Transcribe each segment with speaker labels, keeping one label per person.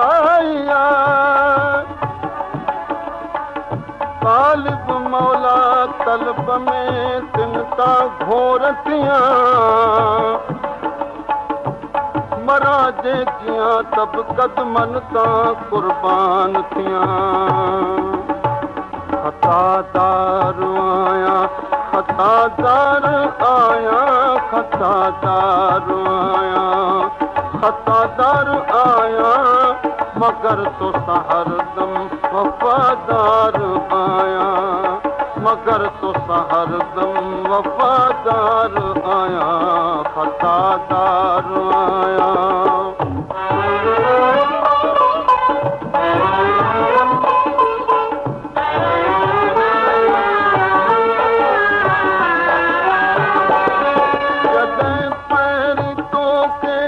Speaker 1: वफाइया। तालिब मौला तलब में तिन तां घोर थियां, मरा जे जियां तब कदमन तां कुर्बान थियां। खतादार आया खतादार आया खतादार आया खतादार आया, मगर तो हरदम वफादार आया, मगर तो हरदम वफादार आया, खतादार आया। जॾहिं पहिरीं तोखे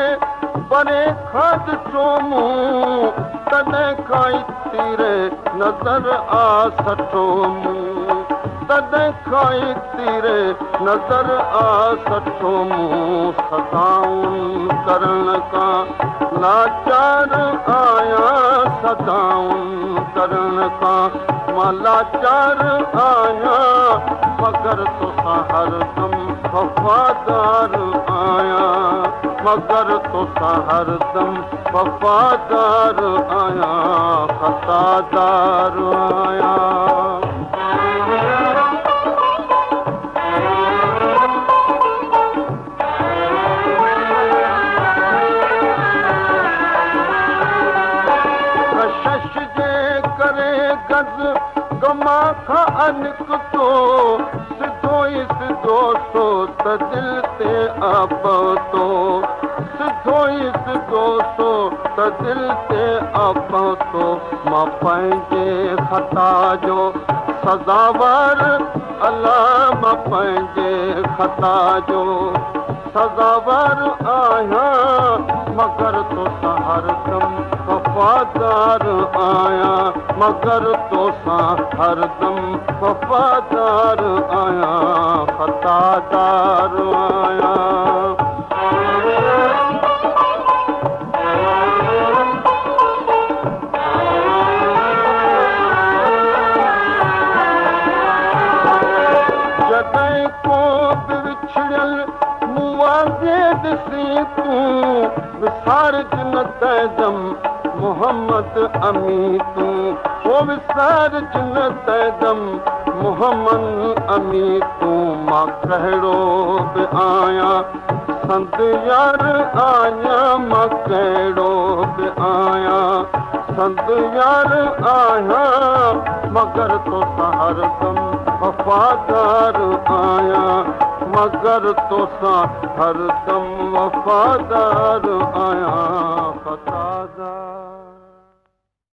Speaker 1: परे खां ॾिठो मूं, तॾहिं खां ई तीरे नज़र आ सठो मूं, तॾहिं खां ई तीरे नज़र आ सठो मूं। सदाउनि करण खां लाचार आहियां, सदाउनि करण खां मां लाचार आहियां, मगर तोसां हरदम वफ़ादार आहियां, मगर तोसां हरदम वफ़ादार आहियां, खतादार आहियां। कशिश जे करे गज़ गमा खां अनिकितो, सिधो ई सिधो सो त दिल ते आ पहुतो, सिधो ई सिधो सो त दिल ते आ पहुतो। मां पंहिंजे ख़ता जो सज़ावार अला, मां पंहिंजे ख़ता जो सज़ावार आहियां, मगर तोसां हरदम वफ़ादार आहियां, मगर तोसां हरदम वफ़ादार आहियां, खतादार आहियां। जॾहिं को बि विछड़ियल मूं वांगे ॾिसी तूं, विसारिज न तैदम मोहम्मद अमी तूं, ओ विसारिज न तैदम मोहम्मद अमी तूं। मां कहिड़ो बि आहियां संद यार आहियां, मां कहिड़ो बि आहियां संद यार आहियां, मगर तोसां हरदम वफ़ादार आहियां, मगर तोसां हरदम वफ़ादार आहियां, खतादार।